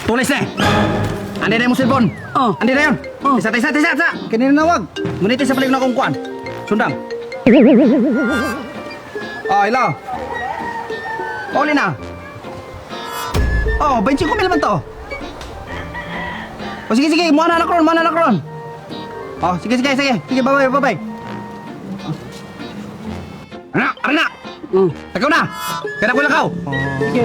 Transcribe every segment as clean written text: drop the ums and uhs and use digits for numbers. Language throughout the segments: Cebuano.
Tulis na eh. Andi na yung cellphone. Oh. Andi na yun. Oh. Isa, isa, isa, isa. Kininawag. Ngunit sa palig na akong kuan. Sundang. Oh, hello. Uli na. Oh, 25 mil man to. Oh, sige, sige. Muha na na kron, muha na na kron. Oh, sige, sige, sige. Sige, bye-bye, bye-bye. Ana, ana. Ikaw na. Kaya ko lakaw. Sige.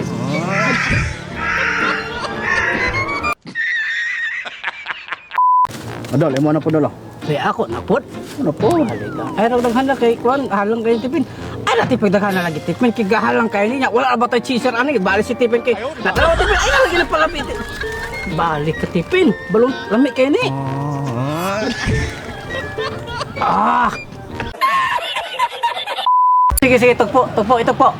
Adol, imo na po dolo. Kaya ako na pod. Ano po? Halika. Ay rag daghan na kay kuan, halang kay tipin. Ay na tipin daghan na lagi tipin kay gahalang kay niya. Wala na ba tay chaser ani balik si tipin kay. Natalaw tipin ay lagi na palapit. Balik ka tipin. Balong lami kay ni. Ah. Sige sige tugpo, tugpo ito po.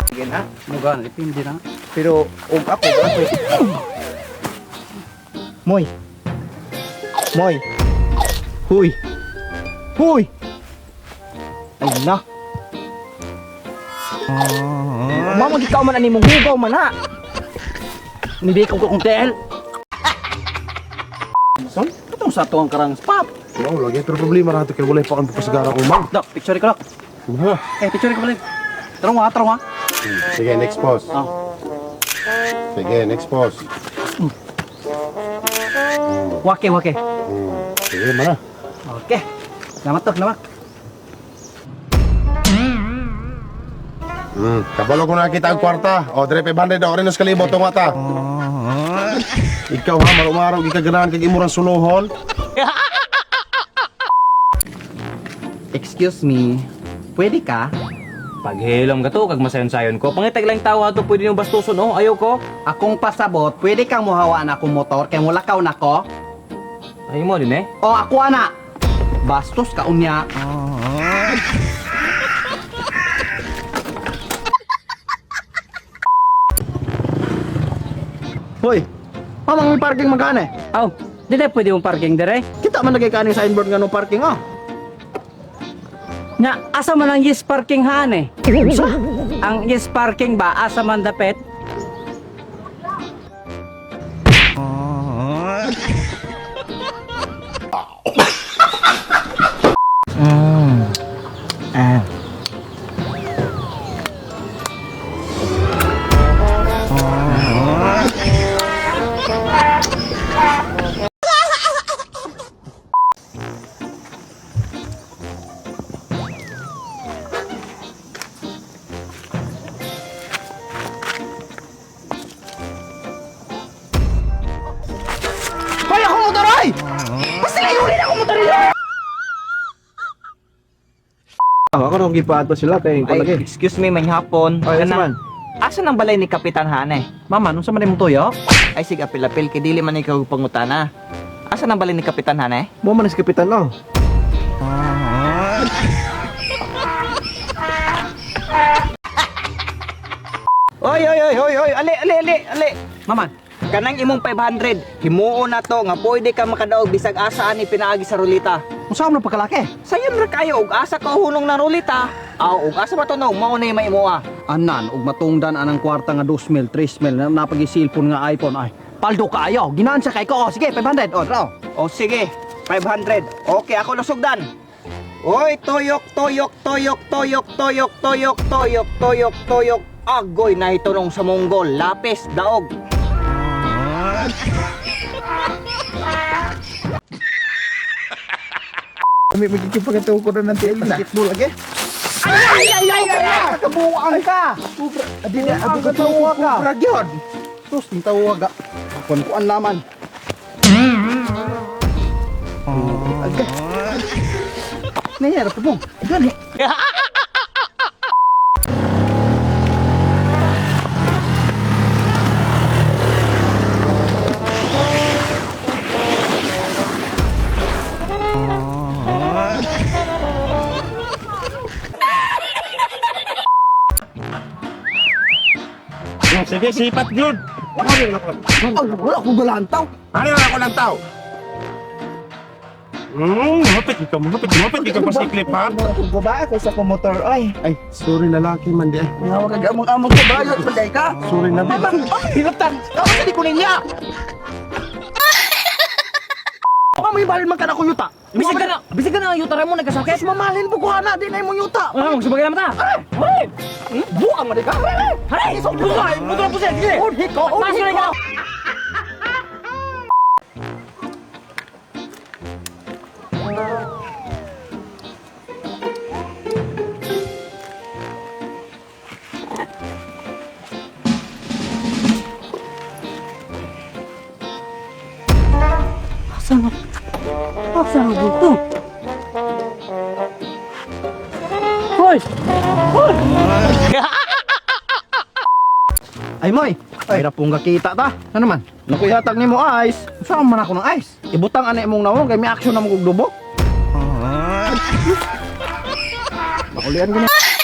Sige na. Muga depende na. Pero og ako ako. Moy. Moy. Huy. Huy. Ay na. Mamo di ka man ani mong hugaw man ha. Hindi ko kung tel. Son, katong sa tuang karang spot. Wow, lagi pero problema na ito kay walay pa kang pasigara ko man. Dok, picture ko lok. Ha? Eh, picture ko balik. Tarong ha, tarong ha. Sige, next pause. Oh. Sige, next pause. Wake, wake. Sige, mana. Okay. Salamat to, salamat. Kabalo ko nakita ang kwarta. O, dire 500 o rin kalibo tong ata. Ikaw ha, marumaraw gikaganahan kag imurang sunuhon. Excuse me. Pwede ka? Paghilom ka to kag masayon-sayon ko. Pangitag lang tawa to pwede niyong bastuson oh. Ayaw ko. Akong pasabot, pwede kang muhawaan akong motor kay mulakaw na ko. Ay mo din eh. O ako ana. Bastos ka unya. Hoy, mamang may parking magkano eh? Aw, di na pwede mong parking dire. Kita man lagay kaning signboard nga no parking oh. Nya, asa man ang yes parking han eh? Ang yes parking ba, asa man dapet? Ah. Hoy, ako motor oy! Basta layunin ako motor oy! Ako nung gipaadto sila kay Ay, excuse me, may hapon. Ay, asa Kana- man? Asa nang balay ni Kapitan Hane? Mama, nung sa man imong tuyo? Ay sige, apil-apil kay dili man ikaw pangutana. Asa nang balay ni Kapitan Hane? Mo man is kapitan no. Oy, oy, oy, oy, oy, ali, ali, ali, ali. Maman, Kanang imong 500, himuon na to nga pwede ka makadaog bisag asa ani pinaagi sa rulita. unsa man pagkalaki? Sayon ra kayo og asa ka hunong na rulita. Aw, og asa ba to no, mao na may imoa. Anan, ug matungdan anang kwarta nga 2,000, 3,000 na napag-cellphone nga iPhone ay. Paldo kaayo, ginaan siya kay ko. Oh, sige, 500. Oh, draw. O sige, 500. Okay, ako lusugdan. Oy, toyok, toyok, toyok, toyok, toyok, toyok, toyok, toyok, toyok. Agoy na itunong sa Monggol, lapis, daog. May magkikipagataw ko na ng TL na. Basketball lagi. Ay ay ay ay! ay! Kabuang ka. Adi na, Adi ka tawa ka. Kubra gyud. Sus, ting tawa ga. Kuan kuan laman. Agay. Nayara pa mo. Gani. Sige, sipat yun. Ay, wala ko galantaw. Ano na ako lang tao? Hapit ka, hapit, hapit ka pa siklip ha. Kung babae ko sa motor ay. Ay, sorry lalaki man di. ay. Nga kag among-among ka bayot panday ka. Sorry na. Ay, bang, hilatan. Tawa sa di ko niya. Mami, balin man ka na ko yuta. Bisag ka na, bisag ka na ang yuta mo nagkasakit. Mas mamalin po ko ana, di na imong yuta. Ano, magsubagay naman ta. Ay, buang man di ka. Haray, buka, buka po siya. Sige. Unhi ko, unhi Pasok na ko. ikaw. Asa na? Asa na dito? Hoy! Hoy! Ay, Moy. Ay, pong kakita ta. Ano man? Naku, ihatag nimo ice. Saan man ako ng ice? Ibutang ani imong nawong kay may action na mo kog dubok. Makulian ko na.